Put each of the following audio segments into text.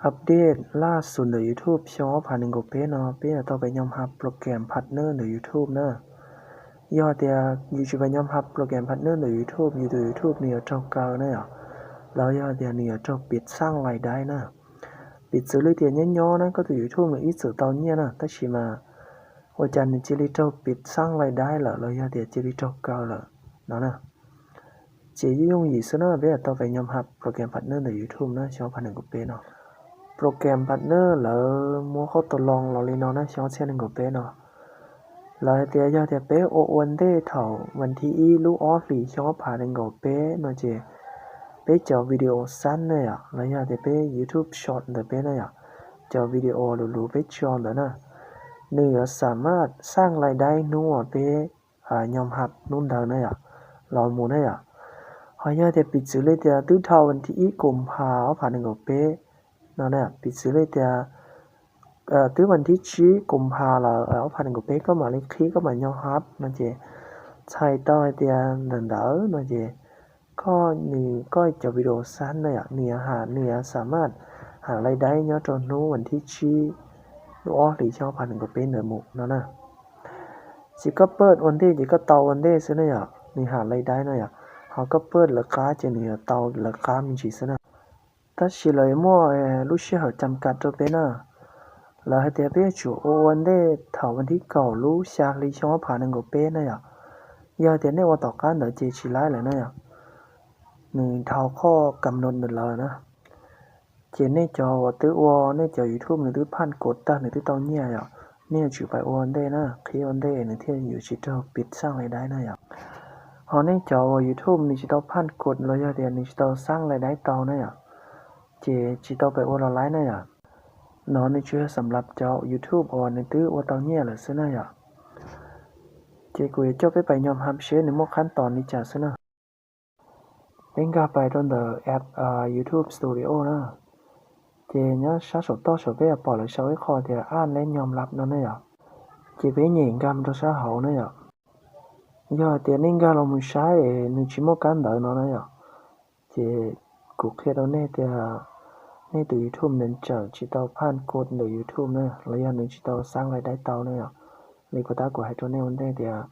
Update laj xus ntawm YouTube xyoo ob phav nees nkaum peb no, peb yuav tau pem nyom hab program partner ntawm YouTube na. Yog tias yus tsis pem nyom hab program partner ntawm YouTube, yus tus YouTube nws yuav raug kaw na yom, los yog tias nws yuav raug piv xaj lais daib na. Piv txwv li tias nyob nyob na koj tus YouTube nws ib txwm tau nyiaj na, tab sis mas ua cas nws cia li raug piv xaj lais daib lawm los yog tias cia li raug kaw lawm no na. Ces yooj yooj yim xwb na, peb yuav tau pem nyom hab program partner ntawm YouTube na xyoo ob phav nees nkaum peb no. Program partner lawv muab qhov tau loo los li no na xyoo ob txhiab nees nkaum peb no. Lawv hais tias yog tias peb ua ua ntej thaum vas thib ib lub ob hlis xyoo ob phav nees nkaum peb no ces peb cov video xab na yom, los yog tias peb YouTube Short ntawm peb na yom, cov video luv luv peb tso ntawd na, nws yuav xam maj xaj lais daib hnub uas peb nyom hab hnub ntawd na yom, los mus na yom. Ho yog tias piv txwv li tias twb dhau vas thib ib koom phas ob phav nees nkaum peb no na, piv txwv li tias twb vas thib tsib koom phas lawm ob phav nees nkaum peb koj mam li qhib koj mam nyom hab no ces txhais tau hais tias ntawm ntawd no ces koj nws koj cov video xab na yom, nws yuav xam maj ham lais daib nyob rau hnub vas thib tsib lub ob hlis xyoo ob phav nees nkaum peb ntawd mus no na. Ces koj pawj ua ntej ces koj tau ua ntej xwb na yom, nws ham lais daib na yom. Ho koj pawj lawv qab ces nws yuav tau lawv qab me ntsis xwb na. Tab sis lawv yuav muaj lub sij hawm cam kam rau peb na. Lawv hais tias peb yuav tsum ua ua ntej thaum vas thib kaum lub xya hli xyoo ob phav nees nkaum peb na yom. Yog tias nej ua tom qab ntawd ces tsis laib lawm na yom, nws dhau qhov kam nod ntawm lawv na. Ces nej cov uas twb ua, nej cov YouTube nws twb phaj kod tag nws twb tau nyiaj yom, nej yuav tsum pais ua ntej na, qhib ua ntej nws thiaj yuav tsis raug piv xaj lais daib na yom. Ho nej cov uas YouTube nws tsis tau phaj kod los yog tias nws tsis tau xaj lais daib tau na yom, ces tsis tau pais ua los laib na yom. No nws tsuas yog xam lab cov YouTube uas nws twb ua tau nyiaj lawm xwb na yom. Ces kuv yuav coj peb pais nyom hab seb nws muaj qhab tos li cas xwb na. Peb nkag pais rau ntawm app YouTube Studio na. Ces nyob sab saum toj saum peb yuav pom lawv sau ib qho tias aj leb nyom lab no na yom. Ces peb nyem nkag mus rau sab hauv na yom. Yog tias nej nkag los mus saib es nws tsis muaj kab ntawv no na yom, ces kuv qhia rau nej tias nej tus YouTube nws tseem tsis tau phaj kod ntawm YouTube na, los yog nws tsis tau xaj lais daib tau na yom. Li puas tab kuv hais rau nej ua ntej tias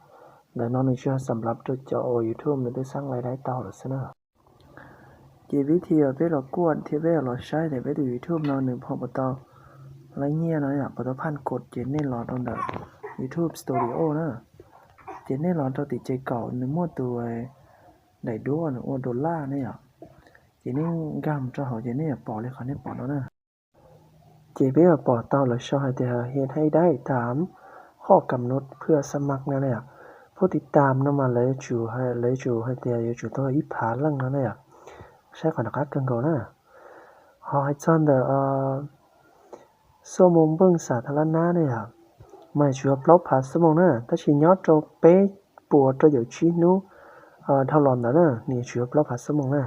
ntawm no nws tsuas yog xam lab rau cov uas YouTube nws twb xaj lais daib tau lawm xwb na. Ces vib thi uas peb los kuaj thiab peb los saib tias peb tus YouTube no nws pom puas tau laib nyiaj no yom, puas tau phaj kod ces nej los rau ntawm YouTube Studio na. Ces nej los rau tim ces kaum nws muaj tus daim duab nws ua dollar ne yom. Ces nej nkag mus rau hauv ces nej yuav pom li qhov nej pom no na. Ces peb yuav pom tau lawv sau hais tias hiện hãy đăng ký tham khot cắm nút พื่อสมัคร no na yom. Phuj tiv tam no mas lawv yuav tsum hais tias yuav tsum tau ib phav leej no na yom. Saib qhov nram qab kawg nkaus na. Ho hais txog ntawm xuab moos nplooj xav tha lab nab ne yom, mas yuav tsum yog plaub phav xuab moos na, tab sis nyob rau peb puas rau caum tsib hnub dhau los ntawd na nws yuav tsum yog plaub phav xuab moos na.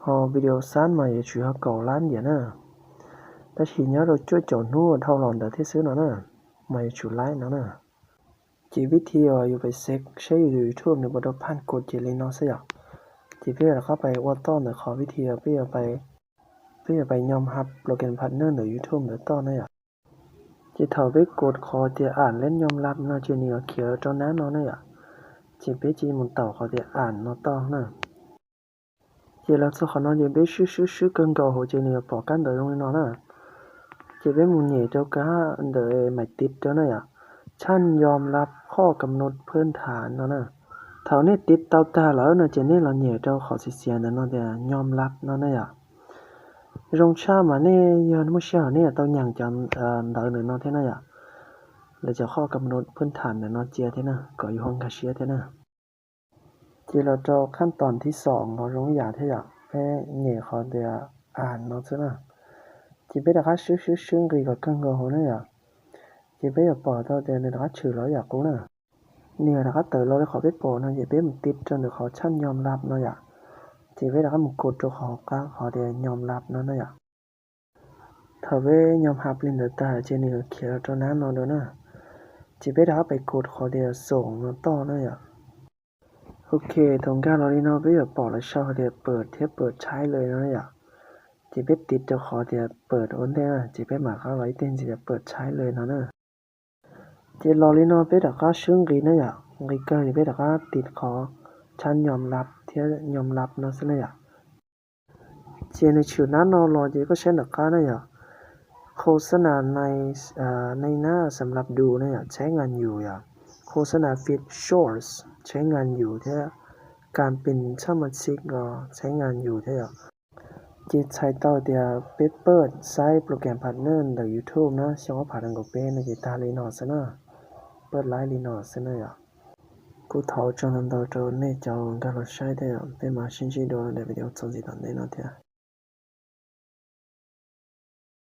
Ho video xab mas yuav tsum yog kaum lab ntiam na, tab sis nyob rau cuaj caum hnub dhau los ntawd thiab xwb no na, mas yuav tsum laib no na. Ces vib thi uas yus pais xev saib yus tus YouTube nws puas tau phaj kod ces li no xwb yom. Ces peb yuav rov qab pais ua toj ntawm qhov vib thi uas peb yuav pais nyom hab program partner ntawm YouTube ntawd toj na yom. Ces thaum peb kod qhov tias am leb nyom lab no ces nws yuav khiav rau nab no na yom. Ces peb cia li mus taum qhov tias am no toj na. Ces los txog qhov no ces peb swb swb swb kawg nkaus hauv ces nws yuav pom kab ntawv zoo li no na. Ces peb mus nyem rau kab ntawm maiv tiv rau na yom, chance yom lab khoj kam nod phwj tham no na. Thaum nej tiv tau tag lawm no ces nej los nyem rau qhov xiav xiav ntawm no tias nyom lab no na yom. Zoo tshaj mas nej yog muaj sij hawm nej yuav tau nyeem cov ntawv ntawm no thiab na yom. Lawv cov khoj kam nod phwj tham ntawm no cia thiab na kom yus ho nkag siab thiab na. Ces los rau khaj toom thib xoom los zoo ib yam thiab yom, peb nyem qhov tias am no xwb na. Ces peb rov qab swb swb swb nqis kom kawg nkaus hauv na yom. Ces peb yuav pom tau tias nws rov qab tshwm los ib yam qub na. Nws yuav rov qab tawm los li qhov peb pom no ces peb mus tiv rau ntawm qhov chance yom lab no yom. Ces peb rov qab mus kod rau qhov hauv qab qhov tias nyom lab no na yom. Thaum peb nyom hab li ntawd tag ces nws yuav khiav los rau nab no dua na. Ces peb rov qab pais kod qhov tias xoom no toj na yom. Ok, thaum nkag los li no peb yuav pom lawv sau hais tias pawm thiab pawm tshaib lawm no yom. Ces peb tiv rau qhov tias pawm ua ntej na, ces peb mam rov qab los ib teg ntxiv tias pawm tshaib lawm no na. Ces los li no peb rov qab swb nqis na yom, nqis kawg ces peb rov qab tiv qhov tshab nyom lab thiab nyom lab no xwb na yom. Ces nws tshwm nab no los ces koj saib nram qab na yom, โฆษณาใน ในหน้า สำหรับดู na yom, ใช้งานอยู่ yom, โฆษณา feed shorts ใช้งานอยู่ thiab การเป็นสมาชิก los ใช้งานอยู่ thiab yom. Ces txhais tau tias peb pawm saib program partner ntawm YouTube na, xyoo ob phav nees nkaum peb no ces tag li no xwb na, pawm laib li no xwb na yom. Kuv thov ua tsaug ntau ntau rau nej cov nkag los saib thiab yom, peb mam sib ntsib dua daim video txuas ntxiv tom ntej no thiab.